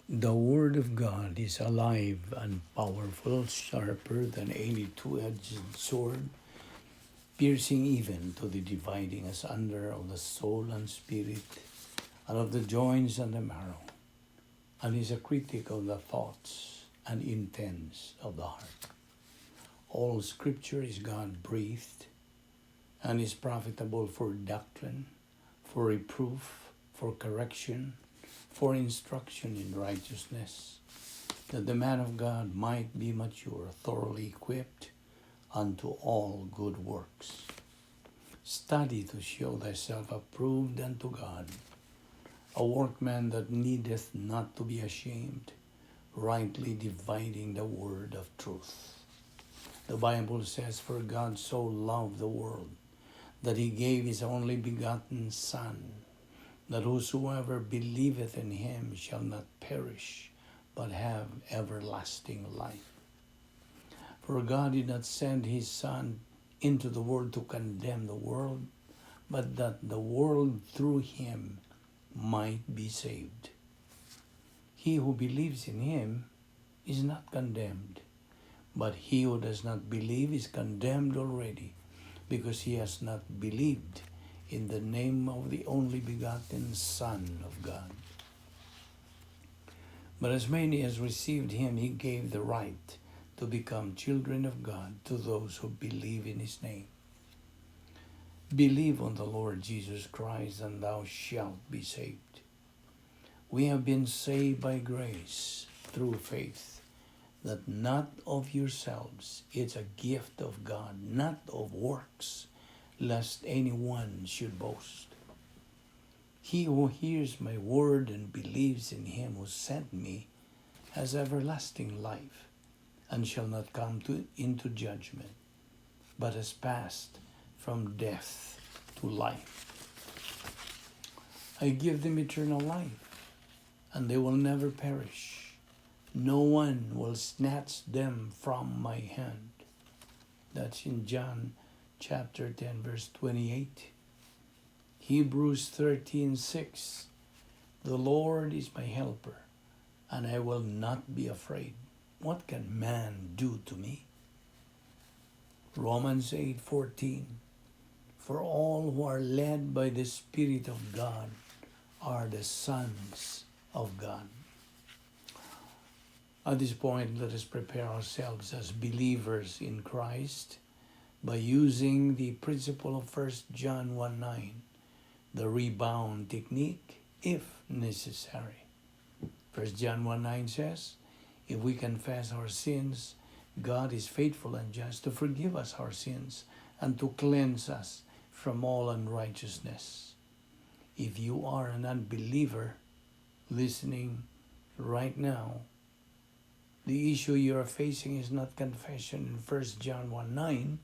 The Word of God is alive and powerful, sharper than any two-edged sword, piercing even to the dividing asunder of the soul and spirit, and of the joints and the marrow, and is a critic of the thoughts and intents of the heart. All Scripture is God breathed and is profitable for doctrine, for reproof, for correction, for instruction in righteousness, that the man of God might be mature, thoroughly equipped unto all good works. Study to show thyself approved unto God, a workman that needeth not to be ashamed, rightly dividing the word of truth. The Bible says, "For God so loved the world that he gave his only begotten Son, that whosoever believeth in him shall not perish, but have everlasting life." For God did not send his Son into the world to condemn the world, but that the world through him might be saved. He who believes in him is not condemned, but he who does not believe is condemned already, because he has not believed in the name of the only begotten Son of God. But as many as received him, he gave the right to become children of God, to those who believe in his name. Believe on the Lord Jesus Christ, and thou shalt be saved. We have been saved by grace through faith, that not of yourselves, it's a gift of God, not of works, lest anyone should boast. He who hears my word and believes in him who sent me has everlasting life, and shall not come into judgment, but has passed from death to life. I give them eternal life, and they will never perish. No one will snatch them from my hand. That's in John chapter 10, verse 28. Hebrews 13:6. The Lord is my helper, and I will not be afraid. What can man do to me? Romans 8:14. For all who are led by the Spirit of God are the sons of God. At this point, let us prepare ourselves as believers in Christ by using the principle of 1 John 1:9, the rebound technique, if necessary. 1 John 1:9 says, "If we confess our sins, God is faithful and just to forgive us our sins and to cleanse us from all unrighteousness." If you are an unbeliever listening right now, the issue you are facing is not confession in 1 John 1:9,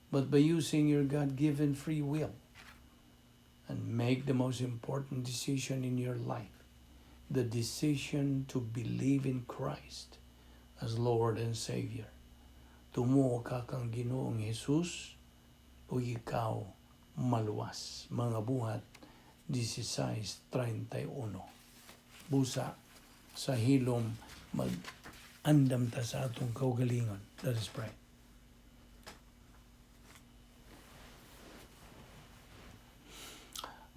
but by using your God given free will and make the most important decision in your life, the decision to believe in Christ as Lord and Savior. Tumuo ka kang Ginoong Jesus ug ikaw maluwas. Mga Buhat 16:31. Busa sa hilom mag-andam ta sa atong kaugalingon. Let us pray.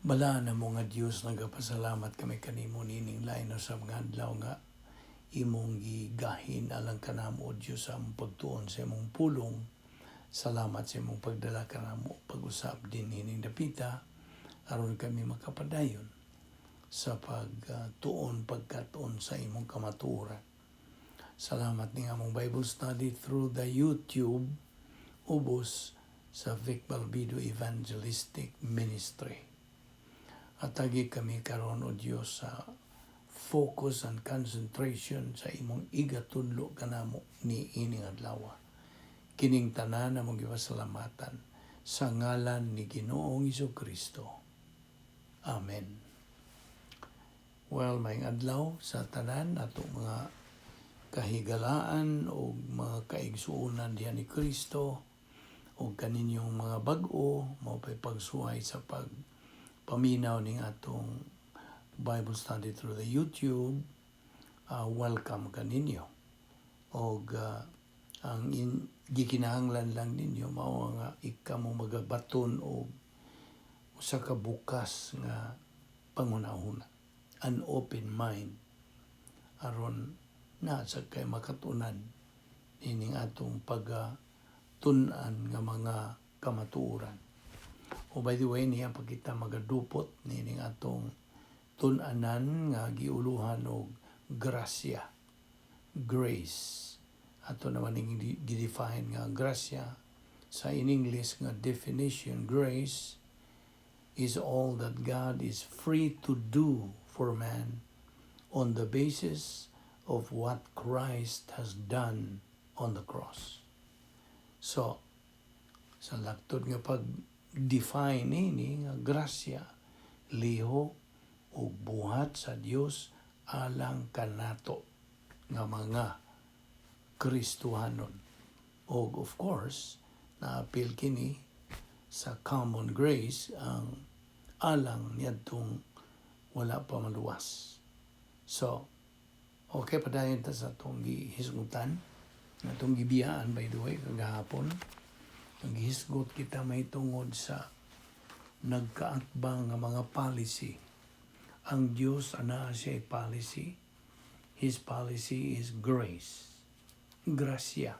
Balaan namo nga Dios, nagapasalamat kami kanimo nining lain sa mga adlaw nga imong gigahin alang kanamo, o Dios, sa among pagtuon sa imong pulong. Salamat sa imong pagdala kanamo pag-usab din ining dapita aron kami makapadayon sa pagtuon, pagkatuon sa imong kamatuoran. Salamat ning among Bible study through the YouTube ubos sa Vic Balbido Evangelistic Ministry. Hatagi kami karon, o Dios, sa focus and concentration sa imong igatunlo kanamo ni ining adlaw. Kining tanan among gipasalamatan sa ngalan ni Ginoong Kristo. Amen. Well, maayong adlaw sa tanan ato mga kahigalaan o mga kaigsuonan diha ni Kristo o kaninyong mga bag-o mao pay pagsuway sa pag paminaw ning atong Bible study through the YouTube. Welcome kaninyo. Og ang gikinahanglan lang ninyo mao nga ikaw mo magabaton og usa ka bukas nga panghunahuna, an open mind, aron na sa kay makatunan ining atong pagtun-an nga mga kamatuoran. O by the way, niya pa kita magadupot nining atong tun-anan nga giuluhan og grasya, grace. Ato naman ning gi-define nga grasya sa in English nga definition, grace is all that God is free to do for man on the basis of what Christ has done on the cross. So, sa laktod nga pag-define nini nga grasya, lihok ug buhat sa Dios alang kanato nga mga Kristohanon. Og of course, naapil kini sa common grace, ang alang niadtong wala pa maluwas. So, okay, padayon ta sa atong gihisgutan, atong gibiyaan, by the way, kagahapon. Naghisgot kita may tungod sa nagkaatbang nga mga policy. Ang Diyos, anaa siya policy. His policy is grace. Grasya.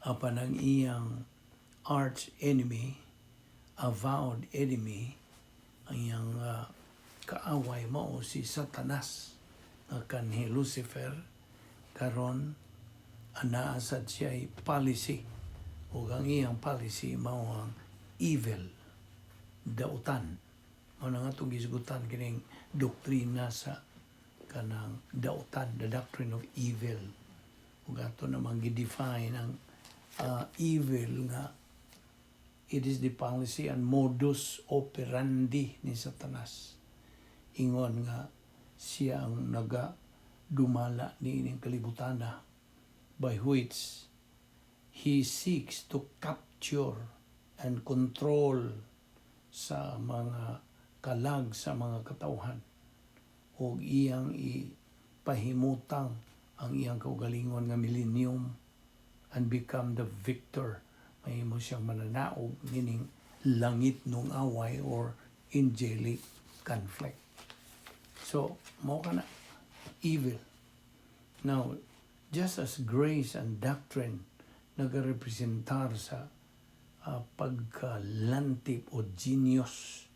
Apan ang iyang arch enemy, avowed enemy, ang iyang kaaway mao si Satanas nga kanhi Lucifer. Karon anaa sad siya policy ug ang iyang policy mao ang evil, dautan. Mao na nga atong gisgutan kining doktrina sa kanang dautan, the doctrine of evil, ug ato namang gi-define ang evil nga it is the policy and modus operandi ni Satanas ingon nga siya ang naga dumala ni ining kalibutana, by which he seeks to capture and control sa mga kalag sa mga katawhan ug iyang ipahimutang ang iyang kaugalingon nga millennium and become the victor. Mahimo siyang mananaog nining langit nung away or angelic conflict. So mao kana evil. Now, just as grace and doctrine nagarepresentar sa pagkalantip o genius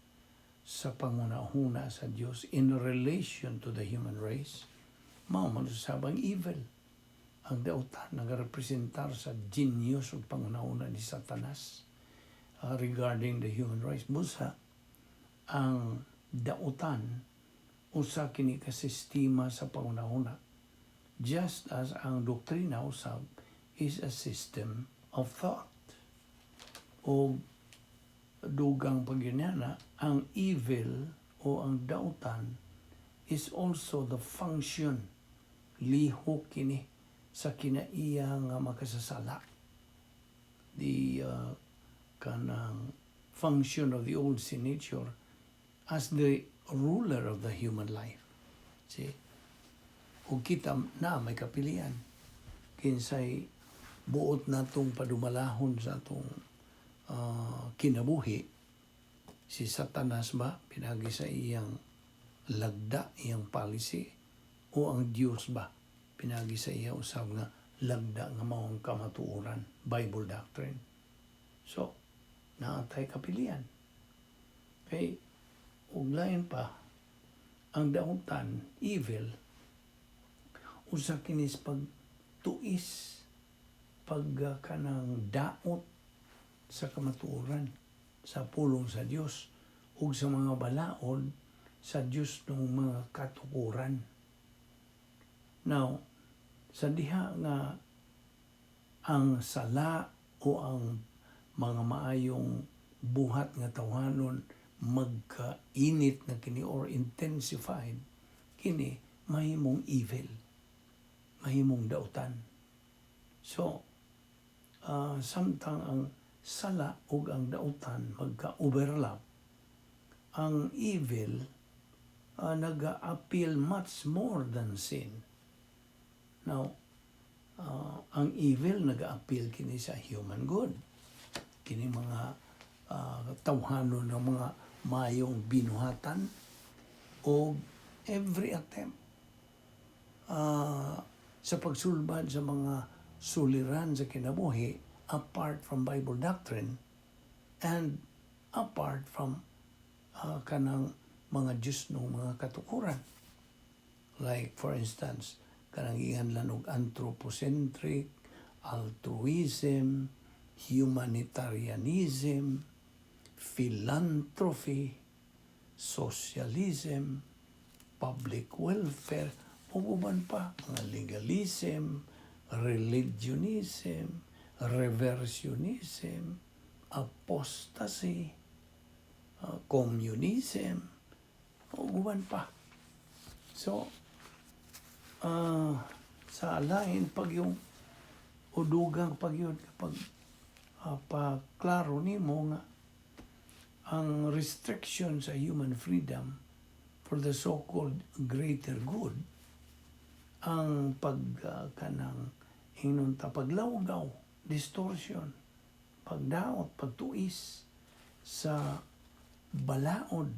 sa pangunahuna sa Dios in relation to the human race, mao man usab ang evil, ang dautan, nagarepresentar sa genius o pangunahuna ni Satanas regarding the human race. Busa ang dautan, usa kini ka sistema sa pangunahuna, just as ang doktrina usab is a system of thought. O dugang pagyunana, ang evil o ang dautan is also the function, lihok kini sa kinaiya nga makasasala, the kanang function of the old sin nature as the ruler of the human life. See? Ug kita na may kapilian kinsay buot natong padumalahon sa atong kinabuhi: si Satanas ba pinagi sa iyang lagda, iyang policy, o ang Dios ba pinagi sa iya usab nga lagda nga mao ang kamatuoran, Bible doctrine? So naa tay kapilian. Kay ug lain pa, ang dautan, evil, usa kinis pagtuis, pag kanang daot sa kamatuoran, sa pulong sa Dios ug sa mga balaod sa Dios ng mga katukuran. Now, sa diha nga ang sala o ang mga maayong buhat nga tawhanon magkainit na kini or intensified kini, mahimong evil, mahimong dautan. So samtang ang sala ug ang dautan magka-overlap, ang evil Naga-appeal much more than sin. Now, ang evil naga-appeal kini sa human good. Kini mga tawhanon ng mga mayong binuhatan o every attempt sa pagsulbad sa mga suliran sa kinabuhi apart from Bible doctrine and apart from kanang mga Diyos mga katukuran. Like, for instance, kanang giinganlan og anthropocentric, altruism, humanitarianism, philanthropy, socialism, public welfare, ug uban pa, mga legalism, religionism, reversionism, apostasy, communism, ug uban pa. So, sa lain pag yung udugang pag yun kapag paklaro nimo nga ang restriction sa human freedom for the so-called greater good, ang pag kanang ingnon ta paglawgaw, distortion, pagdaot, pagtuis sa balaod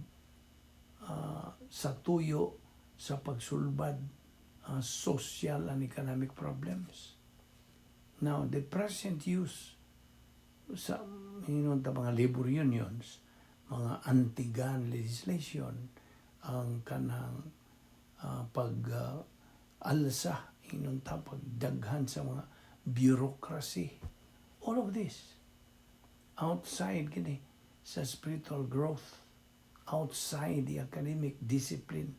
sa tuyo sa pagsulbad social and economic problems. Now, the present use sa ingnon ta mga labor unions, mga anti-gun legislation, ang kanang pag alsa, ingnon ta pagdaghan sa mga bureaucracy. All of this outside kini sa spiritual growth, outside the academic discipline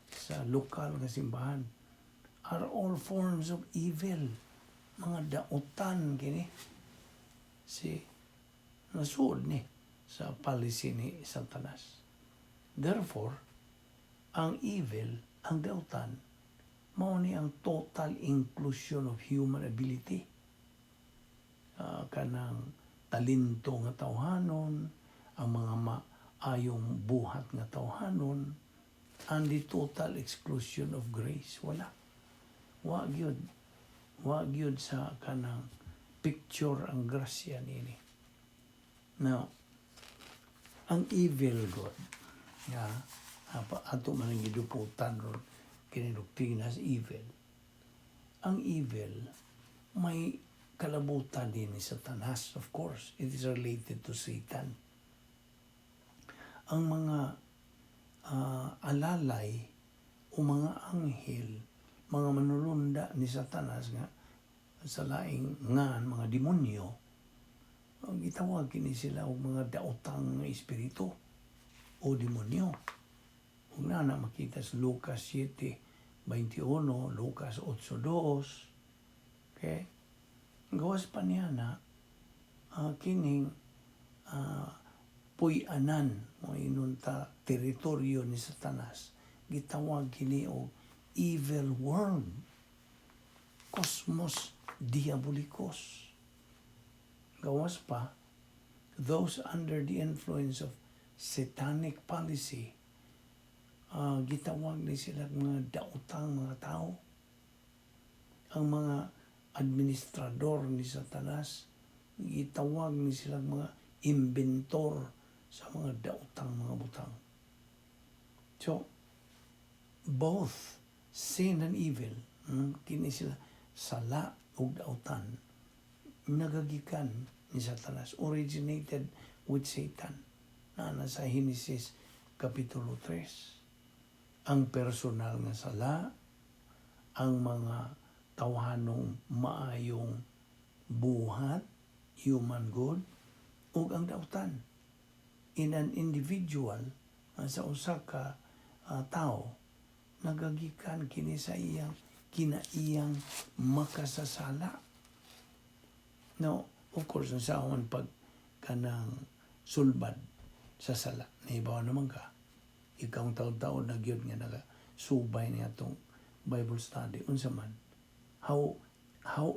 sa lokal nga simbahan, are all forms of evil. Mga dautan kini si nasuod ni sa policy ni Satanas. Therefore, ang evil, ang dautan, mao ni ang total inclusion of human ability. Kanang talento nga tawhanon, ang mga maayong buhat nga tawhanon, and the total exclusion of grace. Wala. Wa gyud. Wa gyud sa kanang picture ang grasya nini. Now, ang evil god, nga apa ato man ang giduputan ron kini doktrina sa evil. Ang evil may kalabutan din ni Satanas, of course. It is related to Satan. Ang mga alalay o mga anghel, mga manulunda ni Satanas nga sa laing ngan mga demonyo, ang gitawag kini sila og mga daotang espiritu o demonyo. Ug na na makita sa Lucas 7:21, Lucas 8:2. Okay? Gawas pa niya na kining puy-anan mo inunta teritoryo ni Satanas, gitawag kini og evil world, cosmos diabolicos. Gawas pa, those under the influence of satanic policy, gitawag ni sila mga daotang mga tao. Ang mga administrador ni Satanas, gitawag ni sila mga inventor sa mga daotang mga butang. So, both sin and evil, kini sila sala ug dautan, nagagikan ni Satanas, originated with Satan. Na nasa Genesis Kapitulo 3. Ang personal nga sala, ang mga tawhanong maayong buhat, human good, ug ang dautan. In an individual, sa usa ka tao, nagagikan kini sa iyang kinaiyang makasasala. Now, of course, ang saon pag kanang sulbad sa sala, nahibaw naman ka, ikaw ang taon-taon na gyud nga nagasubay niya atong Bible study, unsa man, how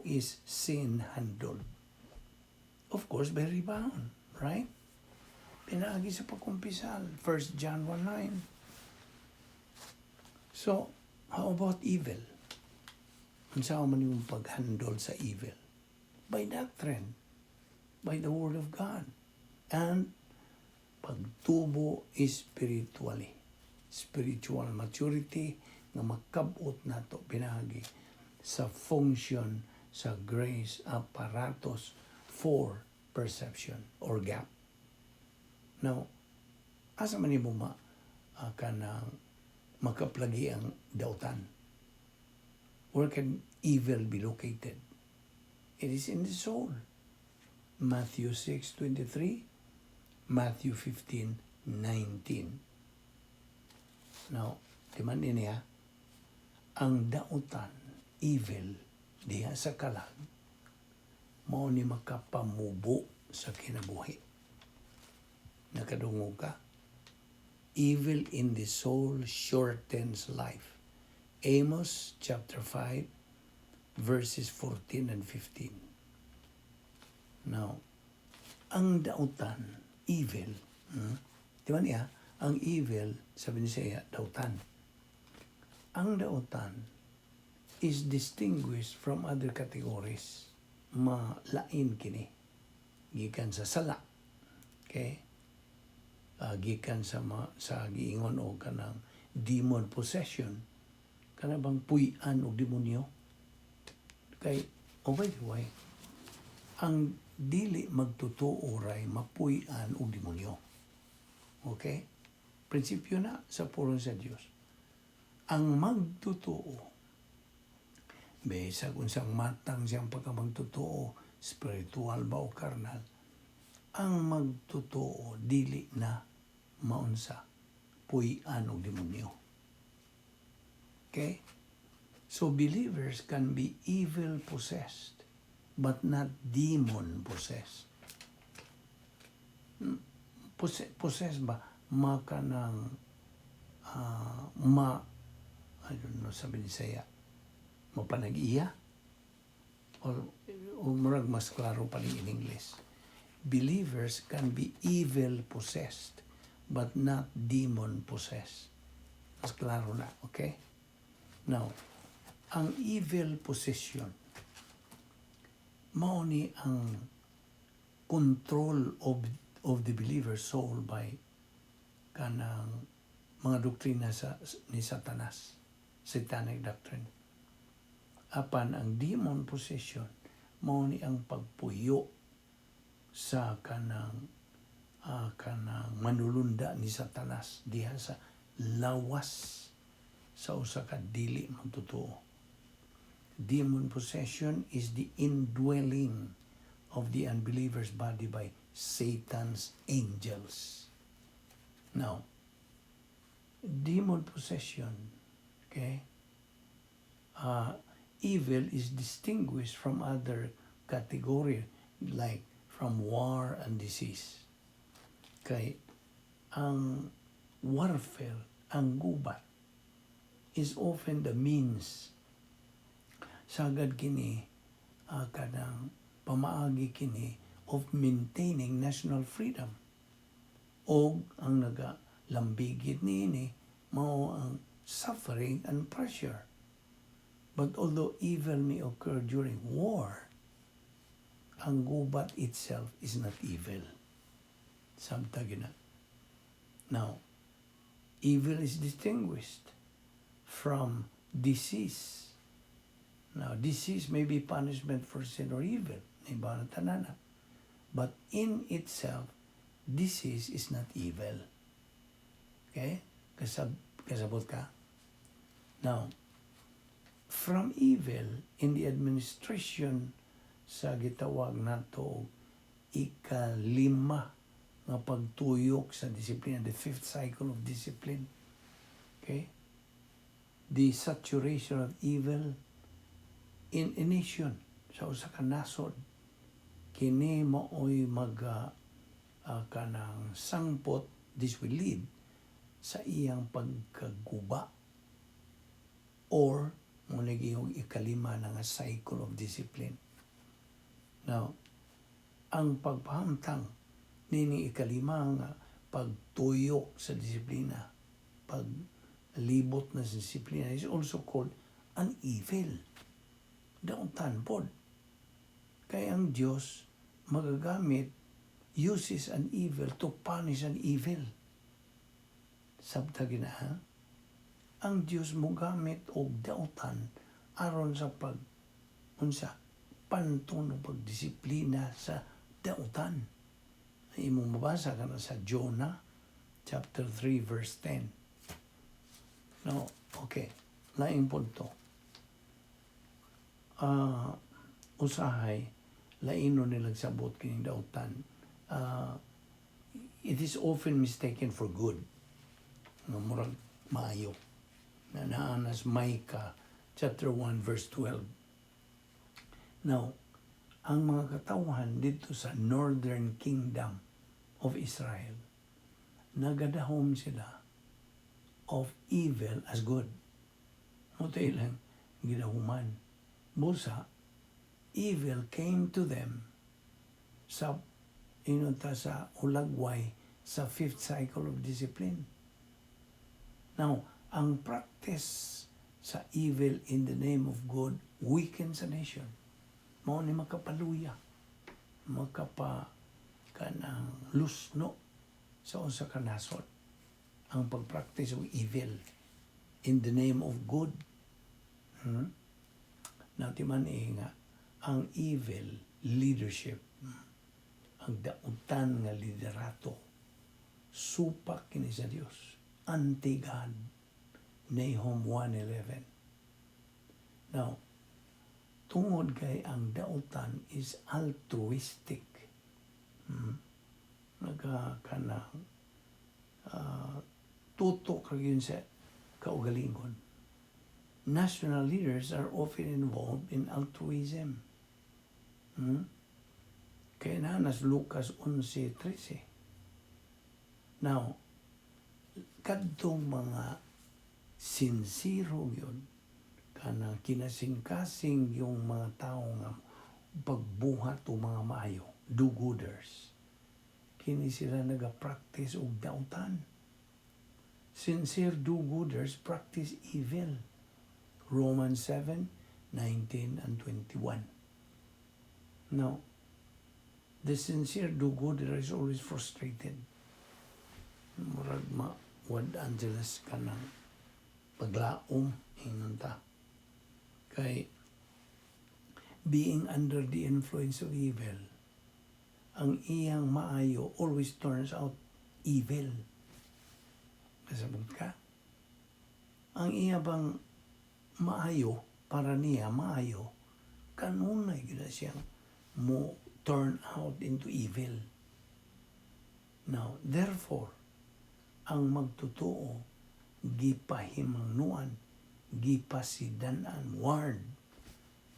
is sin handled? Of course, by rebound, right? Pinaagi sa pagkumpisal, 1 John 1:9. So, how about evil? Unsa man yung pag-handle sa evil? By doctrine, by the Word of God, and pagtubo spiritually. Spiritual maturity nga makabot nato pinaagi sa function sa grace apparatus for perception or GAP. Now, asa man nimo ma kanang makaplagi ang dautan? Where can evil be located? It is in the soul. Matthew 6:23, Matthew 15:19. Now, di man niya, ang dautan, evil, diha sa kalag, mao ni makapamubo sa kinabuhi. Nakadungog ka? Evil in the soul shortens life. Amos chapter 5, verses 14 and 15. Now, ang dautan, evil, Di ba niya? Ang evil, sabi ni siya, dautan. Ang dautan is distinguished from other categories. Malain kini. Gikan sa sala. Okay? Gikan sa giingon o kanang demon possession. Kana bang puy-an og demonyo? Kay, oh, by the way, ang dili magtotoo ray mapuy-an og demonyo. Okay? Prinsipyo na sa pulong sa Dios. Ang magtotoo, bisag unsang matang siyang pagkamagtotoo, spiritual ba o karnal, ang magtotoo dili na maunsa, puy-an og demonyo. Okay? So believers can be evil possessed but not demon possessed. Possessed ba? Maka ng ma, I don't know, sabi ni Saya, mapanag-iya? Or murag mas klaro pa rin in English. Believers can be evil possessed but not demon possessed. Mas klaro na, okay? Now, ang evil possession, mao ni ang control of the believer's soul by kanang mga doktrina sa ni Satanas, satanic doctrine. Apan ang demon possession, mao ni ang pagpuyo sa kanang manulunda ni Satanas diha sa lawas sa usa ka dili magtotoo. Demon possession is the indwelling of the unbeliever's body by Satan's angels. Now, demon possession, okay, evil is distinguished from other category like from war and disease. Kay ang warfare, ang gubat, is often the means, sagad kini kanang pamaagi kini of maintaining national freedom, og ang nagalambigit niini mao ang suffering and pressure. But although evil may occur during war, ang gubat itself is not evil. Samta gina. Now, evil is distinguished from disease. Now, disease may be punishment for sin or evil. Iba na tanana. But in itself, disease is not evil. Okay? Kasabot ka? Now, from evil in the administration sa gitawag nato ikalima nga pagtuyok sa disiplina, the fifth cycle of discipline. Okay? The saturation of evil in a nation, sa usa ka nasod, kini maoy mag kanang sangpot, this will lead sa iyang pagkaguba or mo naging ikalima na nga cycle of discipline. Now, ang pagpahamtang nini ikalima nga pagtuyok sa disiplina, pag Libot na sa disiplina is also called an evil. Dautan pod. Kay ang Diyos magagamit, uses an evil to punish an evil. Sabta gina, ha? Ang Diyos mogamit og dautan aron sa pag unsa panton o pagdisiplina sa dautan. Imong mabasa ka na sa Jonah chapter 3 verse 10. No, okay. Laing punto. Usahay laino nilang sabot kining dautan. It is often mistaken for good. Nga murag maayo. Na naa nas Micah chapter 1 verse 12. Now, ang mga katawhan dito sa Northern Kingdom of Israel, nagadahom sila of evil as good. Mao to ilang gidahuman. Busa, evil came to them sa inunta sa hulagway sa fifth cycle of discipline. Now, ang practice sa evil in the name of God weakens a nation. Mao ni makapaluya, makapa kanang lusno sa usa ka nasod ang pag-practice of evil in the name of good. Natiman eh nga, ang evil leadership, ang dautan nga liderato, supak kini sa Dios, anti-God. Nahum 1:11. Now, tungod kay ang dautan is altruistic. Nagka kanang tutok ra yun sa kaugalingon. National leaders are often involved in altruism. Kaya na nas Lucas 11:13. Now, kadtong mga sinsero yun, kanang kinasingkasing yung mga tao nga pagbuhat o mga maayo, do-gooders. Kini sila naga-practice og dautan. Sincere do-gooders practice evil. Romans 7, 19 and 21. Now, the sincere do-gooder is always frustrated. Murag ma wad Angeles ka ng paglaom ingon ta. Kay being under the influence of evil, ang iyang maayo always turns out evil. Kasabot ka? Ang iya bang maayo, para niya maayo, kanunay gina siyang mo turn out into evil. Now, therefore, ang magtotoo, gipahimangnuan, gipasidanan, warned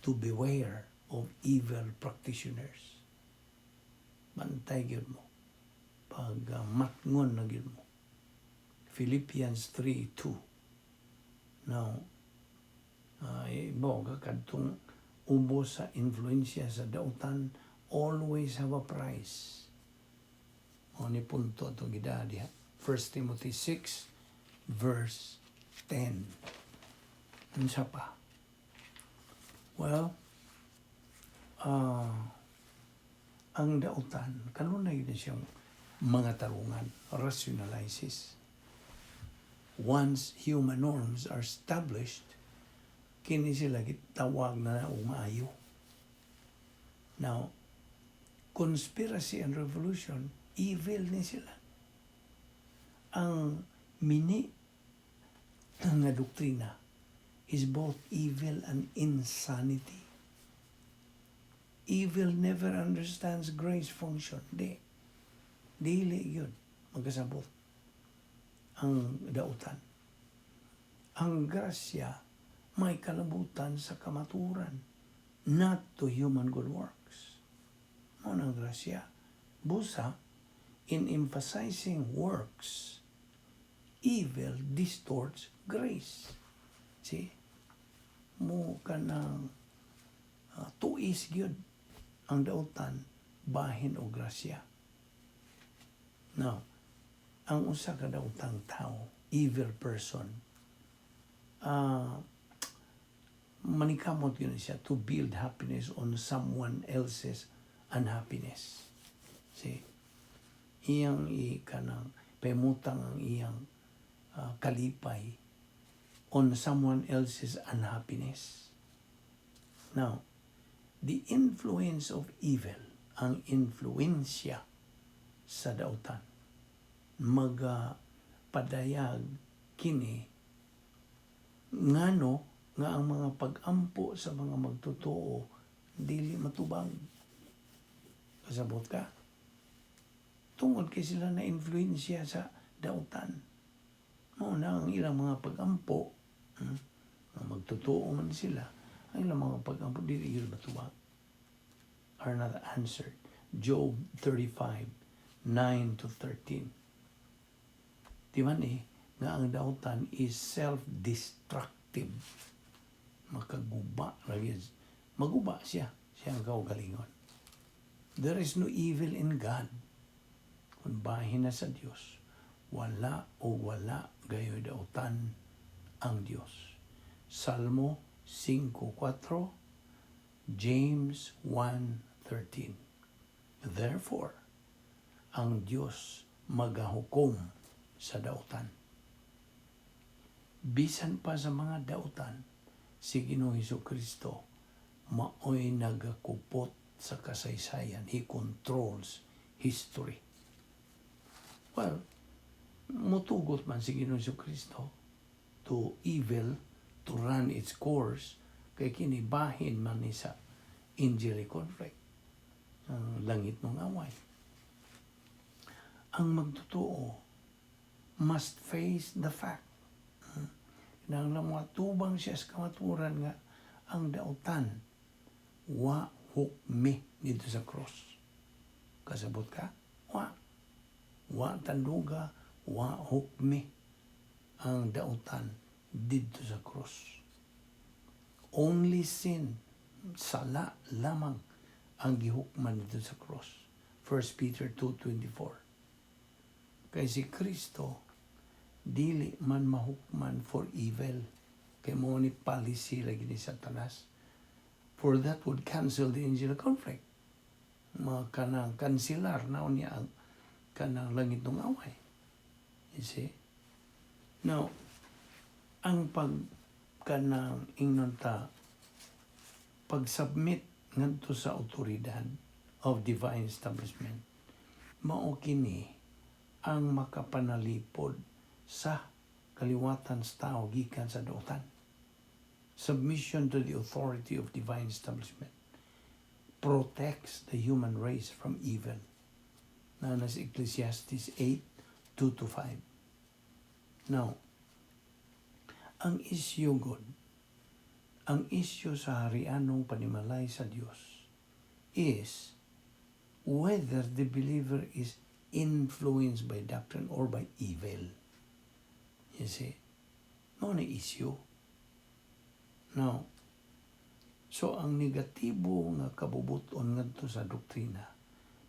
to beware of evil practitioners. Bantay gyud mo. Pag matngon na gyud mo. Philippians 3:2. Now, ibo ka kadtong ubos sa influensya sa dautan always have a price. O ni punto ato gida diha. 1 Timothy 6 verse 10. Unsa pa? Well, ang dautan, kanunay na siyang mga tarungan, rationalizes. Once human norms are established, kini sila gitawag na og maayo. Now, conspiracy and revolution, evil ni sila. Ang mini nga doktrina is both evil and insanity. Evil never understands grace function. Di. Dili yun. Magkasabot. Ang dautan. Ang grasya may kalabutan sa kamaturan, not to human good works. Mao ang grasya. Busa, in emphasizing works, evil distorts grace. See? Mo kanang tuis gyud ang dautan bahin og grasya. Now, ang usa ka daotang tao, evil person, Manikamot gyud siya to build happiness on someone else's unhappiness. See? Iyang i kanang pemutang ang iyang kalipay on someone else's unhappiness. Now, the influence of evil, ang influensya sa dautan, maga padayag kini ngano nga ang mga pag-ampo sa mga magtotoo dili matubag. Kasabot ka? Tungod kay sila na influensya sa dautan. Mao na ang ilang mga pag-ampo, nga magtotoo man sila, ang ilang mga pag-ampo dili gyud matubag. Are not answered. Job 35, 9 to 13. Di man eh, nga ang dautan is self-destructive. Makaguba ra gyud. Maguba siya, siya ang kaugalingon. There is no evil in God. Kung bahin na sa Dios, wala o wala gayoy dautan ang Dios. Salmo 5:4, James 1:13. Therefore, ang Dios magahukom sa dautan. Bisan pa sa mga dautan, si Ginoong Hesus Kristo maoy nagakupot sa kasaysayan. He controls history. Well, mutugot man si Ginoong Hesus Kristo to evil to run its course kay kini bahin man ni sa angelic conflict, ang langit ng away. Ang magtotoo must face the fact. Kinahanglan moatubang siya sa kamatuoran nga ang dautan wa hukmi didto sa cross. Kasabot ka? Wa. Wa tanduga, wa hukmi ang dautan didto sa cross. Only sin, sala lamang ang gihukman didto sa cross. 1 Peter 2:24. Kay si Kristo dili man mahukman for evil. Kay mao ni policy lagi ni Satanas. For that would cancel the angel conflict. Mga kanang kansilar na niya ang kanang langit ng away. You see? Now, ang pag kanang ingnon ta pag-submit ngadto sa autoridad of divine establishment, mao kini ang makapanalipod sa kaliwatan sa tao gikan sa dautan. Submission to the authority of divine establishment protects the human race from evil. Na nasa Ecclesiastes 8, 2 to 5. Now, ang issue God, ang issue sa harianong panimalay sa Dios is whether the believer is influenced by doctrine or by evil. You see? Mao ni issue. Now, so ang negatibo nga kabubuton ngadto sa doktrina,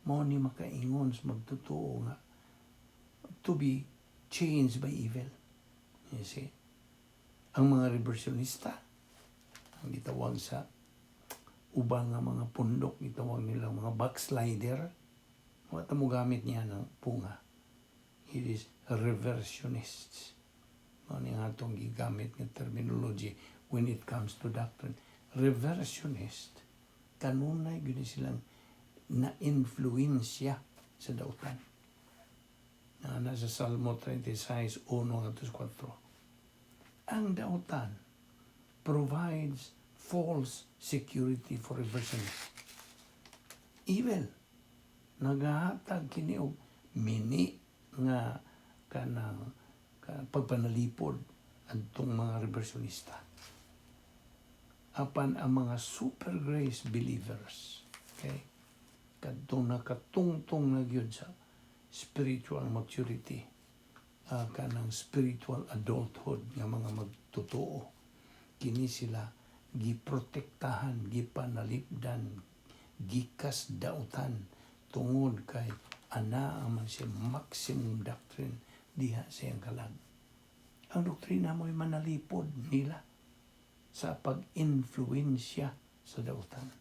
mao ni makaingon sa magtotoo nga to be changed by evil. You see? Ang mga reversionista, ang gitawag sa ubang nga mga pundok, gitawag nila mga backslider, wa ta mo gamit niya ng punga. It is reversionists. Mao ni nga atong gigamit nga terminology when it comes to doctrine. Reversionist, kanunay gyud ni silang na-influensya sa dautan. Na nasa Salmo 36, 1 ngadto 4. Ang dautan provides false security for reversionists. Evil. Nagahatag kini og mini nga kanang pagpanalipod adtong mga reversionista. Apan ang mga super grace believers, okay? Kadtong nakatungtong na gyud sa spiritual maturity, kanang spiritual adulthood nga mga magtotoo, kini sila giprotektahan, gipanalipdan, gikas dautan tungod kay ana man siya maximum doctrine diha sa iyang kalag. Ang doktrina mo'y manalipod nila sa pag-influensya sa dautan.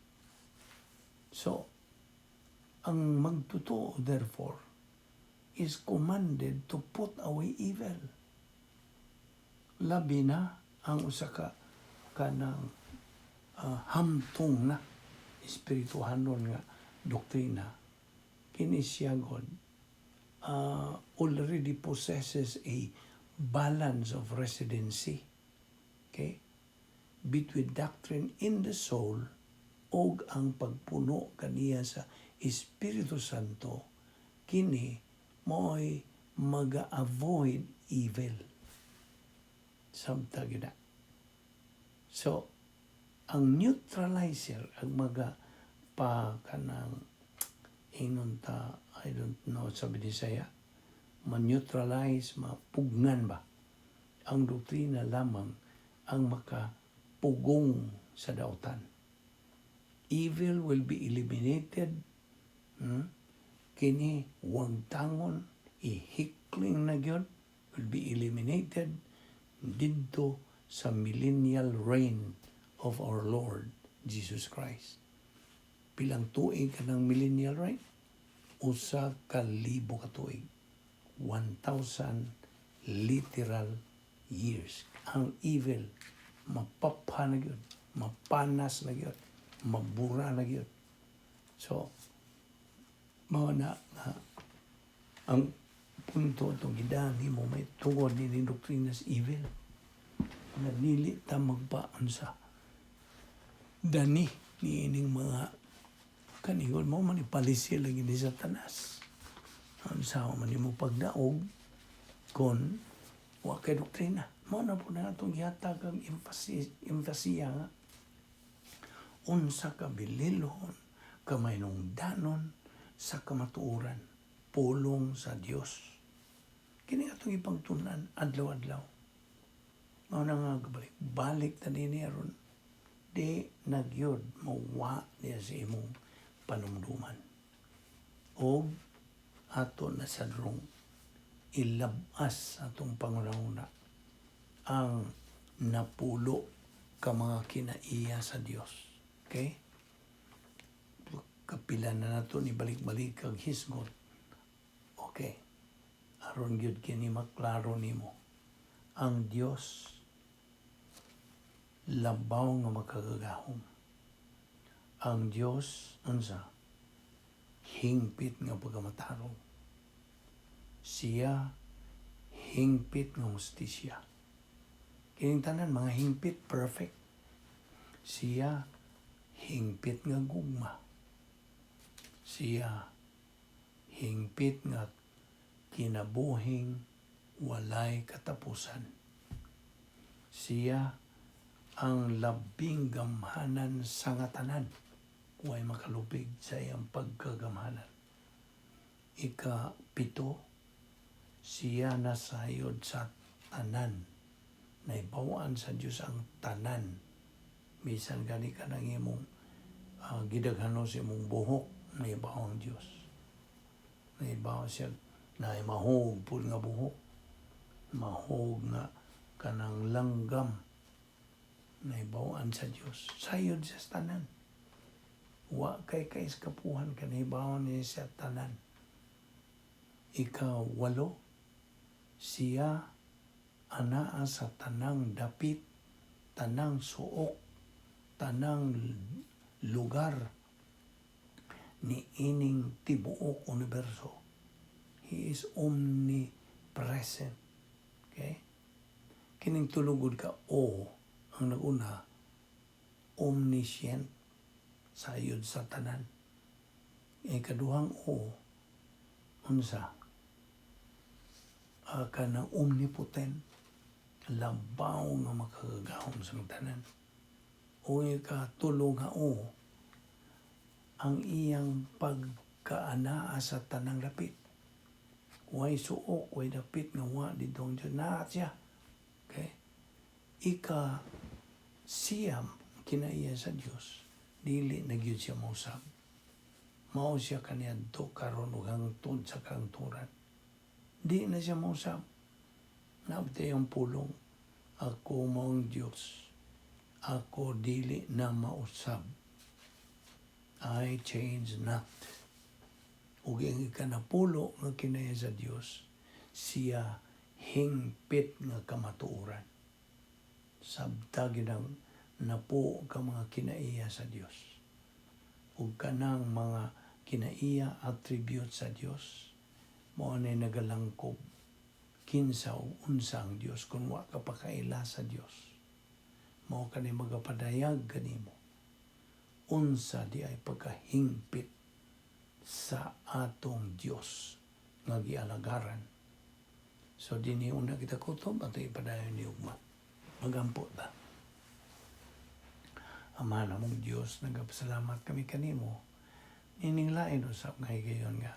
So, ang magtotoo, therefore, is commanded to put away evil. Labi na ang usa ka kanang hamtong na espirituhanon nga doktrina, kini siya god already possesses a balance of residency, okay, between doctrine in the soul og ang pagpuno kaniya sa Espiritu Santo. Kini mo'y maga-avoid evil. Samta gyud na. So ang neutralizer, ang maga pa kanang ingon ta, I don't know sa Binisaya, ma-neutralize, mapugnan ba, ang doktrina lamang ang makapugong sa dautan. Evil will be eliminated. Kini wagtangon, ihikling na gyud, will be eliminated didto sa millennial reign of our Lord Jesus Christ. Pilang tuig ka ng millennial reign? 1,000 ka tuig. 1,000 literal years. Ang evil, mapapha na gyud, mapanas na gyud, mabura na gyud. So, mao na nga ang punto itong gidani mo may tungod ni doktrina sa evil nga dili ta magpaunsa dani ni ining mga kaningon mo man ipalisi lagi ni Satanas. Unsa man nimo pagdaog kon wa kay doktrina? Mao na po na atong gihatag ang emphasis, emphasiya nga unsa ka bililhon, kamahinungdanon sa kamatuoran, pulong sa Dios. Kini atong ipagtun-an adlaw-adlaw. Mao na nga balik balik ta nini aron di na gyud mawa niya sa imong panumduman. Og ato na sadrong ilabas atong pangunahuna ang napulo ka mga kinaiya sa Dios. Okay? Kapila na nato ni balik-balik kag hisgot. Okay. Aron gyud kini maklaro nimo. Ang Dios labaw nga makagagahom. Ang Dios unsa? Hingpit nga pagkamatarong. Siya hingpit nga hustisya. Kining tanan mga hingpit, perfect. Siya hingpit nga gugma. Siya hingpit nga kinabuhing walay katapusan. Siya ang labing gamhanan sa nga tanan. Way makalupig sa iyang pagkagamhanan. Ika-7, siya nasayod sa tanan. Naibawaan sa Diyos ang tanan. Bisan gani ka ng imong gidaghanon sa imong buhok, naibaw ang Diyos. Naibaw siya na mahog pud nga buhok. Mahog nga kanang langgam. Naibawaan sa Diyos. Sayod siya sa tanan. Wa kay kaiskapuhan ka, naibawan niya sa tanan. Ika-8, siya anaa sa tanang dapit, tanang suok, tanang lugar ni ining tibuok universo. He is omnipresent. Okay? Kining tulugod ka O ang naguna, omniscient, sayod sa tanan. Ikaduhang O, unsa? Kanang omnipotent, labaw nga makagagahom sa tanan. O ikatulo nga O, ang iyang pagkaanaa sa tanang dapit. Way suok, way dapit nga wa didto ang Diyos. Naa siya. Okay? Ika-9, kinaiya sa Diyos, dili na gyud siya mausab. Mao siya kaniadto, karon ug hangtod sa kahangturan. Di na siya mausab. Naa ang pulong, "Ako mao ang Dios. Ako dili na mausab. I change not." Ug ang ikanapulo nga kinaiya sa Dios, siya hingpit nga kamatuoran. Sabta ginang napo ka mga kinaiya sa Dios. Ug kanang mga kinaiya, attribute sa Dios, mao nay nagalangkob kinsa ug unsa ang Dios. Kung wa ka pa kaila sa Dios, mao kani magapadayag kanimo unsa di ay pagkahingpit sa atong Dios nga gialagaran. So dinhi una kita kutob, ato ipadayon ni ugma. Magampo ta. Ama namong Dios, nagapasalamat kami kanimo nining lain usab nga higayon nga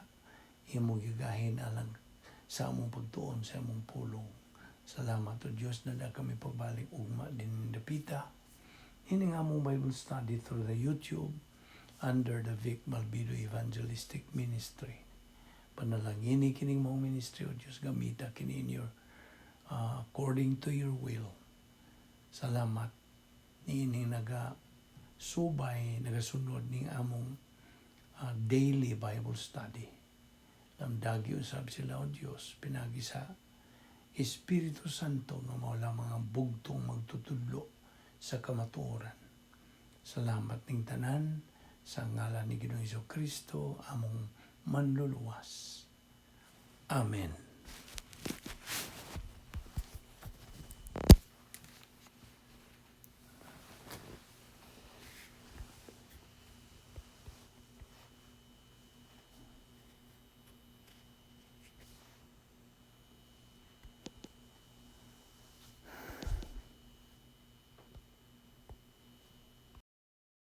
imo gigahin alang sa among pagtuon sa among pulong. Salamat, O Diyos, na kami pagbalik ugma din dapita. Ini nga among Bible study through the YouTube under the Vic Malbido Evangelistic Ministry. Panalangini kining mong ministry, O Diyos, gamita kini in your according to your will. Salamat niining naga subay, nagasunod ning among daily Bible study. Lamdagi usab sila, O Dios, pinagi sa Espiritu Santo nga mao lamang ang bugtong magtutudlo sa kamatuoran. Salamat ning tanan sa ngalan ni Ginoong Kristo, among manluluwas. Amen.